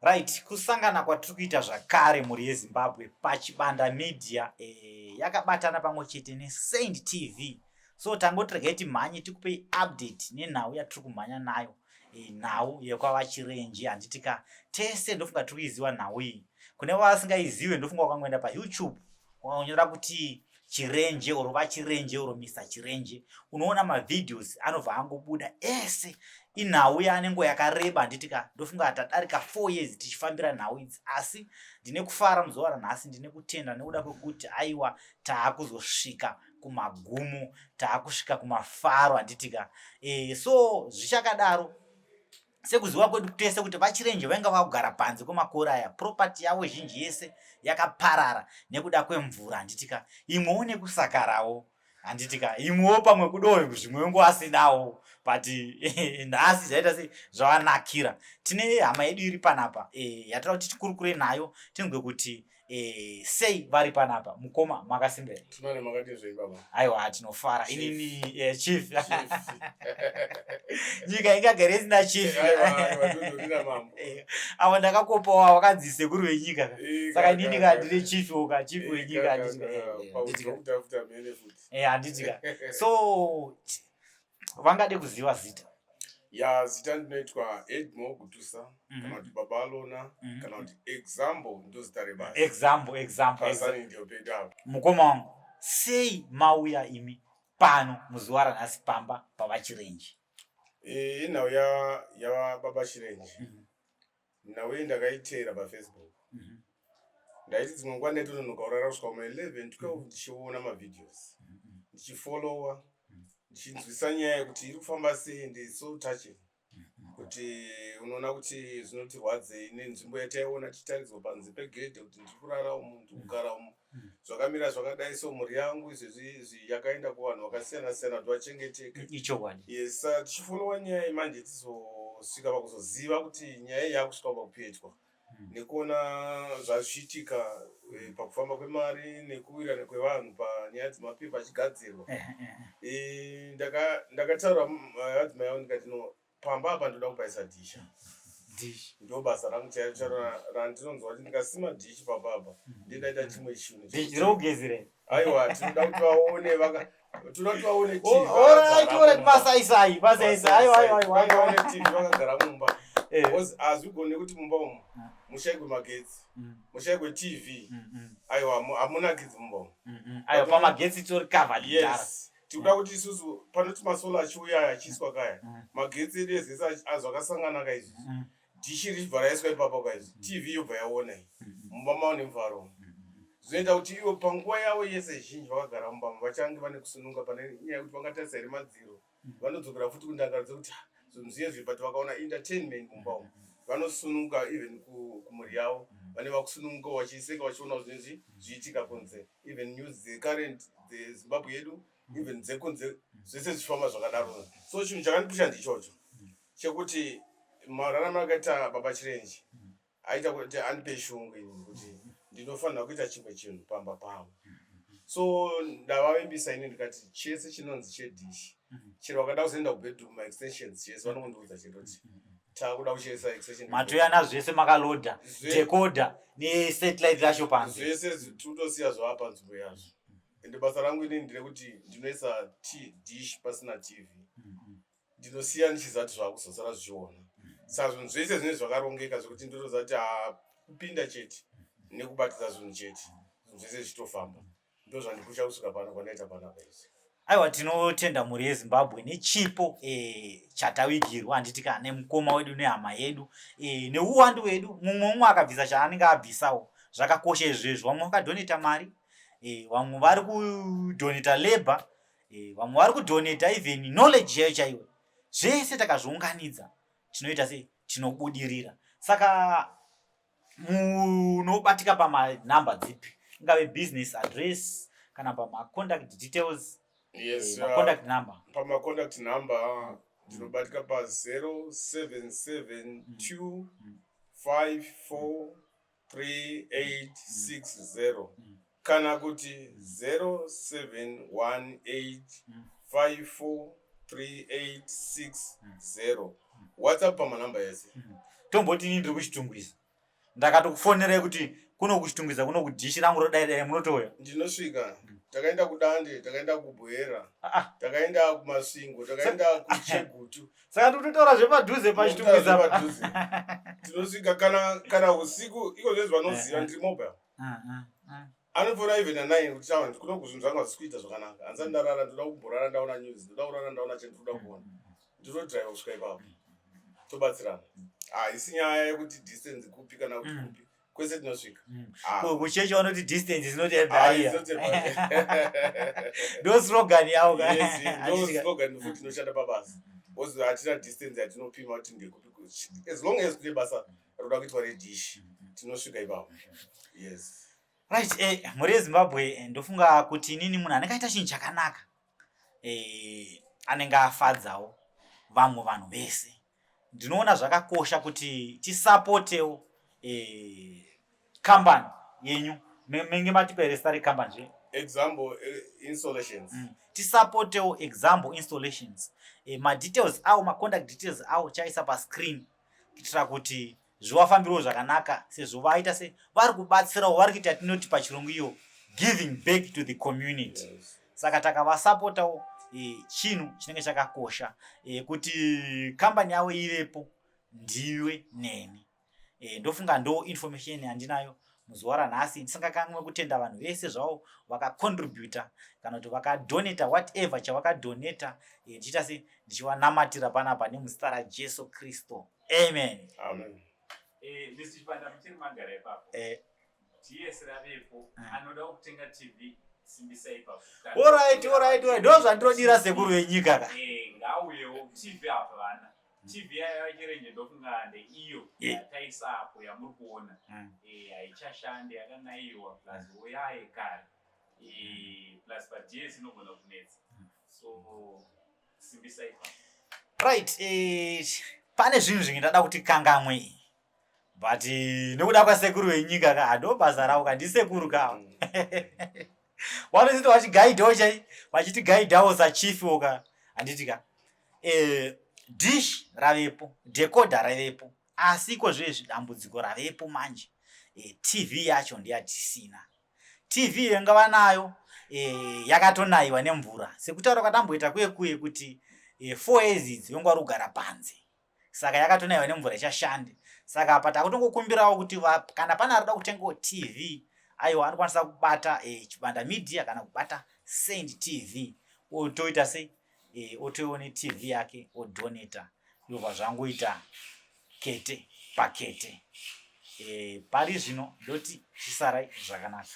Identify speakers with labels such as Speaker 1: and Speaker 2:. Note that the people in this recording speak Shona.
Speaker 1: Right, kusangana kwatiri kuita zvakare mhuri yeZimbabwe paChibanda Media yakabatana pamwe chete neSaint TV. So tangoti regai timhanye tikupei update nenhau yatiri kumhanya nayo, nhau yekwaVaChirenje, handiti ka? Tese ndofunga tiri kuiziva nhau iyi. Kune vasingaizive, ndofunga wakangoenda paYouTube wakanyora kuti Chirenje or VaChirenje or Mr Chirenje, unoona mavideos anobva angobuda ese. Inhau yaanenguva yakareba, handiti ka? Ndofunga tadarika 4 years tichifambira nhau idzi, asi ndine kufara muzuva ranhasi, ndine kutenda nekuda kwekuti aiwa, taakuzosvika kumagumo, taakusvika kumafaro, handiti ka? So zvichakadaro, sekuziva kwedu tese kuti VaChirenje vainga vakugara panze kwemakore aya, property yavo zhinji yese yakaparara nekuda kwemvura, handitika? Imwewo nekusakarawo, handitika? Imwewo pamwe kudoyo, zvimwe ngo asinawo, but nhasi zvaita sei, zvavanakira. Tine hama yedu iri panapa yatoda kuti tikurukure nayo, tinzwe kuti sei vari panapa. Mukoma, makasimbera?
Speaker 2: Tinone makati zvei, baba?
Speaker 1: Aiwa, tinofara. Inini chief, nyika ingagare isina chief?
Speaker 2: Aiwa, aiwa, tondorira mambo.
Speaker 1: Avo ndakakopawa wakanzi sekuru venyika, saka inini ka ndine chief woka, chief wenyika, handitika?
Speaker 2: Kutafuta mhene futi.
Speaker 1: Handitika? So vangade kuziva zita.
Speaker 2: Ya, zita ndinoitwa Edmo Gutusa, kana kuti Baba Alona, kana kuti Example, ndo zita rebasa.
Speaker 1: Example, example.
Speaker 2: Pasani ndio pedu apo.
Speaker 1: Mukoma wangu, sei mauya imi pano muzuva ranhasi pamba paVaChirenje?
Speaker 2: Inhau yababa Chirenje. Nhau iyi ndakaiteera paFacebook. Ndaiti dzimwe nguva ndaitononoka kurara kusvika kuma 11 12 ndichiona mavideos, ndichifollowa, ndichinzwisa nyaya yekuti iri kufamba sei. And it's so touching kuti unoona kuti zvinotirwadzei nenzvimbo yataiona tichitaridzwa panze pegedhe kuti ndiri kurara umu, ndiri kugara umu, zvakamira zvakadai. So mhuri yangu izvezvi izvi yakaenda kuvanhu vakasiyana siyana kuti vachengeteke.
Speaker 1: Ichokwadi.
Speaker 2: Yes, saka tichifollowa nyaya iyi manje, tizosvika pakuzoziva kuti nyaya iyi yakusvika pakupetwa nekuona zvazvichiitika pakufamba kwemari nekuwirirana kwevanhu panyaya dzemapepa achigadzirwa. Ndakataura madzimai angu ndikati, "No, pamba apa ndoda kupaisa dhisha."
Speaker 1: Dish.
Speaker 2: Ndo basa rangu chairo chairo randinonzwa kuti ndikasima dhishi pamba apa ndindaita chimwe chinhu.
Speaker 1: Dish rokugezera?
Speaker 2: Aiwa, tinoda kuti vaone toda kuti vaone TV.
Speaker 1: Alright, masaisai, masaisai. Aiwa, aiwa, aiwa.
Speaker 2: Vaone TV vakagara mumba, because hazvigoni kuti mumba umu mushaikwe magetsi, mushaikwe TV. Aiwa, hamunakidzi mumba umu.
Speaker 1: Aiwa, pamagetsi tori covered.
Speaker 2: Yes, tikuda kuti isusu panoti masolar achiuya aya achiiswa kaya, magetsi edu ezese azvakasangana kaizvi, dhishi richibva raiswa ipapo kaizvi, TV yobva yaona iyi, mumba mavo nemufaro. Zvinoita kuti ivo panguva yavo yese zhinji vakagara mumba vachange vane kusununga pane nyaya yekuti vangatarisa here madziro, vanodzokera futi kundangaro dzekuti, "Ah, zvinhu zviyezvi." But vakaona entertainment mumba umu, vanosununga, even kumhuri yavo vane vakusununguka, vachiseka, vachiona zvinezvi zviitika kunze, even news dzecurrent dzeZimbabwe yedu, even dzekunze, zvese zvichifamba zvakadaro. So chinhu chakandipusha ndichocho chekuti mararamo akaita baba Chirenje aita kuti andipe shungu ini kuti ndinofanira kuita chimwe chinhu pamba pavo. So ndavavimbisa ini ndikati chese chinonzi chedhishi, chero vakada kuzoenda kubedroom, maextensions chese vanongondiudza chete kuti takuda kuchesa extension.
Speaker 1: Matoya nazvo zvese, makalodha decoder nesatellite racho panze.
Speaker 2: Zvese tinotosiya zvava panzvimbo yazvo. Ende basa rangu inini nderekuti ndinoisa dish pasina TV, ndinosiya ndichiziva kuti zvakuzosara zvichiona. Saka zvinhu zvese zvinenge zvakarongeka zvekuti ndinotoziva kuti kupinda chete nekubatidza zvinhu chete, zvinhu zvese zvichitofamba. Ndo zvandipusha kusvika pano kwandaita panapa izvi.
Speaker 1: Aiwa, tinotenda mhuri yeZimbabwe nechipo chatavigirwa, handiti ka, nemukoma wedu nehama yedu, neuwandu hwedu. Mumwe umwe akabvisa chaanenge abvisawo, zvakakosha izvezvo. Vamwe vakadhoneta mari, vamwe vari kudhoneta labor, vamwe vari kudhoneta even knowledge chaiyo chaiyo. Zvese takazviunganidza, tinoita sei, tinobudirira. Saka munobatika pamanhamba dzipi, ingave business address kana pamacontact details?
Speaker 2: Yes.
Speaker 1: Macontact number.
Speaker 2: Pamacontact number ndinobatika pa 0772 54 3860 kana kuti 0718 54 3860. WhatsApp pamanhamba ese.
Speaker 1: Tomboti ini ndiri kuChitungwiza. Ndakatokufonerai kuti kuno kuChitungwiza, kuno kudhishi rangu rodai dai, munotouya?
Speaker 2: Ndinosvika. Takaenda kuDande, takaenda kuBuhera,
Speaker 1: Ah.
Speaker 2: takaenda kuMasvingo, takaenda kuChegutu.
Speaker 1: Saka tikutotaura zvepadhuze, paChitungwiza.
Speaker 2: Padhuze. Tinosvika kana usiku iko zvezvi vanoziva ndiri mobile. Anofona even na9 kuti, "Tawa, kuno kuzvinhu zvanga zvisi kuita zvakanaka, handisati ndarara, ndoda kumborara ndaona news, ndoda kurara ndaona chendinoda kuona." Ndinodriva kusvika ipapo, tobatsirana. Haisi nyaya yekuti distance kupi kana kuti kupi, kwese tinosvika. Ah.
Speaker 1: Kuchechi vanoti, "Distance is not a
Speaker 2: Ah,
Speaker 1: barrier."
Speaker 2: it's not a barrier.
Speaker 1: Ndo slogan yavo ka.
Speaker 2: Yes, ndo
Speaker 1: Handiti
Speaker 2: slogan futi inoshanda pabasa, because hatina distance yatinopima kuti ndekupi. As long as kune basa roda kuitwa redhishi, tinosvika ipapo, yes.
Speaker 1: Right, mhuri yeZimbabwe, ndofunga kuti inini munhu anenge aita chinhu chakanaka anenge afadzawo vamwe vanhu vese. Ndinoona zvakakosha kuti tisapotewo kambani yenyu. Menge matipa here zita rekambani zve?
Speaker 2: Example Installations.
Speaker 1: Tisapotewo Example Installations. Madetails avo, macontact details avo chaisa pascreen kuitira kuti zvivafambirewo zvakanaka, sezvo vaita se vari kubatsirawo, vari kuita tinoti pachirungu iyo giving back to the community. Saka takavasapotawo, chinhu chinenge chakakosha kuti kambani yavo ivepo ndiwe neni. Ndofunga ndo information yandinayo muzuva ranhasi. Ndisingakanganwe kutenda vanhu vese zvavo vakacontributa kana kuti vakadonata whatever chavakadonata. Ndichiita se ndichivanamatira panapa nemuzita raJesu Kristu, amen.
Speaker 2: Amen.
Speaker 3: Mr Chibanda, muchiri magara ipapo? DS ravepo. Anoda kutenga TV, simbisa ipapo.
Speaker 1: Alright, ndo zvandinodira sekuru venyika ka.
Speaker 3: Ngauyewo, TV hapana. TV yachirenje ndofunga ndeiyo yataisa apo yamuri kuona. Haichashandi, yakanayiwa, plus woyaye kare. Plus paDS inogona kunetsa, so simbisa ipapo.
Speaker 1: Right, pane zvinhu zvimwe ndada kuti kangamwe, but nekuda kwasekuru venyika ka, ndo basa ravo ka, ndisekuru ka. Vanoziti vachigaidhawo chai, vachitigaidhawo sachiefwo ka, handiti ka? Dish ravepo, decoder ravepo, asi iko zvezvi dambudziko ravepo manje, TV yacho ndeyatisina. TV iyo ingava nayo yakatonayiwa nemvura, sekutaura kwatamboita kuye kuye kuti 4 years idzi yonga uri kugara panze, saka yakatonayiwa nemvura, ichashande. Saka apa takutongokumbirawo kuti kana pane arida kutengawo TV, aiwa, anokwanisa kubata Chibanda Media kana kubata Saint TV, otoita sei, otoione TV yake, odonata, yobva zvangoita kete pakete. Pari zvino ndoti chisarai zvakanaka.